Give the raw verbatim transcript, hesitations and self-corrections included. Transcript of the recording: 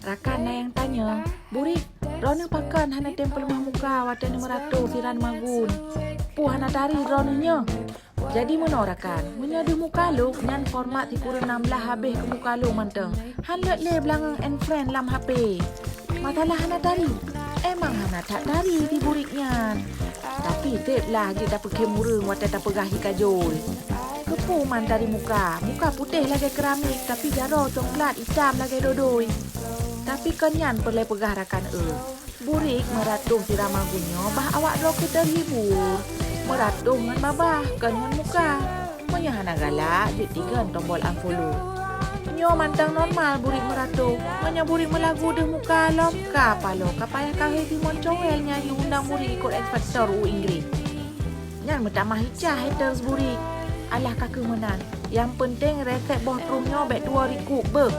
Rakan na nyang tanyong, "Burik, droeneuh pakon hana tem peuleumah muka watée neumeuratoh siran magun? Peue hana tari droeneuh nyoe?" Jadi meunoe rakan, meunyoe deuh muka lôn nyan format sikureueng nam blaih habéh keu muka lôn mantong. Han leuet lé blangang and friend lam H P. Masalah hana tari, emang hana that tari si Burik nyan. Tapi seb lah jeuet tapeukhem ureuëng watée tapeugah hi kajol. Keupeue man tari muka, muka putéh lagée keramik tapi jaroe coklat itam lagée dodoi. Tapi kon nyan peureulée peugah rakan eu. Burik meuratoh siran magun nyoe bah awak droe keu teuhibur. Meuratoh ngon babah, kon ngon muka. Meunyoe hana galak, jeuet tigon tombol unfollow. Nyoe mantong normal Burik meuratoh. Meunyoe Burik meulagu deuh muka lom, ka paloe ka payah kahé Simon Cowell nyan jiundang Burik ikot X Factor u Inggris. Nyan meutamah icah haters Burik. Alah ka keuh meunan. Nyang peunteng resep boh truem nyoe bék tuwoe rikuk beuh.